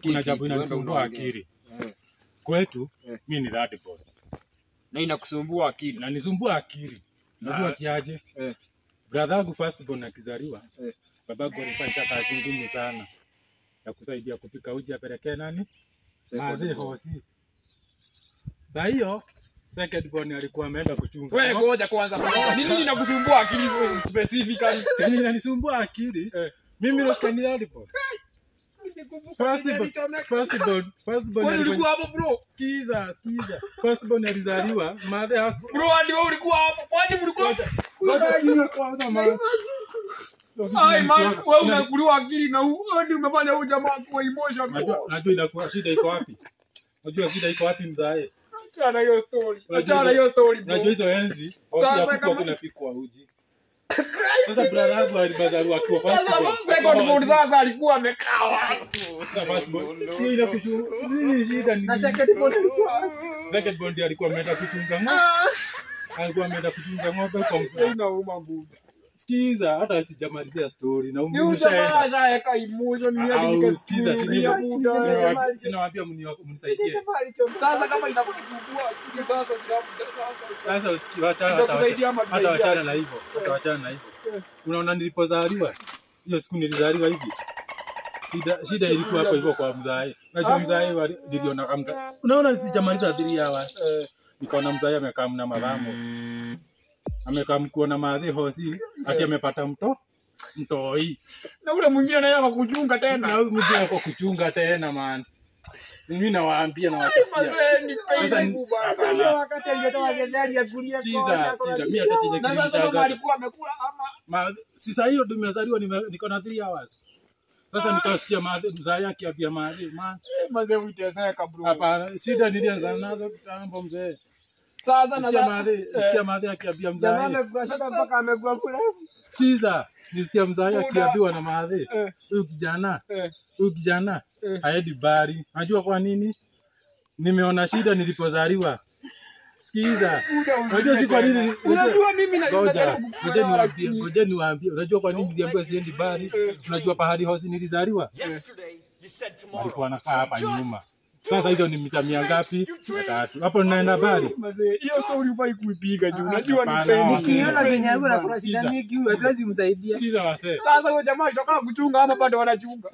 Kuna jambo inanisumbua akili. Kwetu mimi ni third born. Na inakusumbua akili. Inanisumbua akili. Unajua kiaje? Brother yangu first born akizaliwa, babangu alifanya kazi ngumu sana ya kusaidia kupika uji apelekee nani? Second hosi. Sasa hiyo second born alikuwa ameenda kuchunga. Wewe ngoja kwanza. Ni nini inakusumbua akili specifically? Nini inanisumbua akili? Mimi nasikia ni third born. First born. Kwani ulikuwa hapo bro? Sikiza. First born alizaliwa, mother hapo. Bro, hadi wewe ulikuwa hapo. Kwani mlikuwa? Kwanza man. Ai man, wewe unakuliwa akili na hadi umefanya huyu jamaa kuwa emotional. Najua inakuwa shida iko wapi? Unajua shida iko wapi mzae? Achana hiyo story. Achana hiyo story bro. Unajua hizo enzi, hosi ya kunapikwa uji. Sasa brother yangu alizaliwa akiwa first born. Second born sasa alikuwa amekaa. Sasa first born. Hiyo inakuchu. Nini shida ni? Na second born alikuwa. Second born alikuwa ameenda kuchunga ng'ombe. Alikuwa ameenda kuchunga ng'ombe kwa mzee. Inauma buda. Sikiza, hata sijamalizia story na umeshaenda. Umeshaeka emotion ni hadi nikasikiza. Sinawaambia mnisaidie. Sasa kama inakusumbua akili sasa sasa usikiwa hata wachana na hivyo. Hata wachana na hivyo. Unaona nilipozaliwa? Hiyo siku nilizaliwa hivi. Shida ilikuwa hapo hivyo kwa mzae. Unajua mzae niliona kama mzae. Unaona sijamaliza 3 hours. Nikaona mzae amekaa na madhamo. Amekaa mkuona madhe hosi ati amepata mtoi. Na ule mwingine naye akakuchunga tena. Na huyu mwingine akakuchunga tena man. Mimi nawaambia na watakia. Sasa wakati alitoa gari ya kulia kwa. Sikiza, mimi hata chenye kilinishangaza. Alikuwa amekula ama sasa hiyo ndio nimezaliwa niko na 3 hours. Sasa nikasikia mzae akiambia madhe man. Mzee uiteseka bro. Hapana, shida nilianza nazo kitambo mzee. Sasa nasikia madhe akiambia mzae. Jamaa amekuwa sasa mpaka amekuwa mrefu. Sikiza, nisikia mzae akiambiwa na madhe. Huyu kijana. Huyu kijana haendi bari. Unajua kwa nini? Nimeona shida nilipozaliwa. Sikiza. Unajua si kwa nini? Unajua mimi na ngoja niwaambie. Unajua kwa nini niliambiwa siendi bari? Unajua pahali hosi nilizaliwa? Alikuwa anakaa hapa nyuma. Sasa hizo ni mita mia ngapi? 3. Hapo ninaenda bali. Mzee, hiyo story hufai kuipiga juu. Unajua ni trend. Nikiona venye huyu anakula shida mingi huyu hatuwezi msaidia. Sikiza wasee. Sasa huyo jamaa alitaka kuchunga ama bado wanachunga?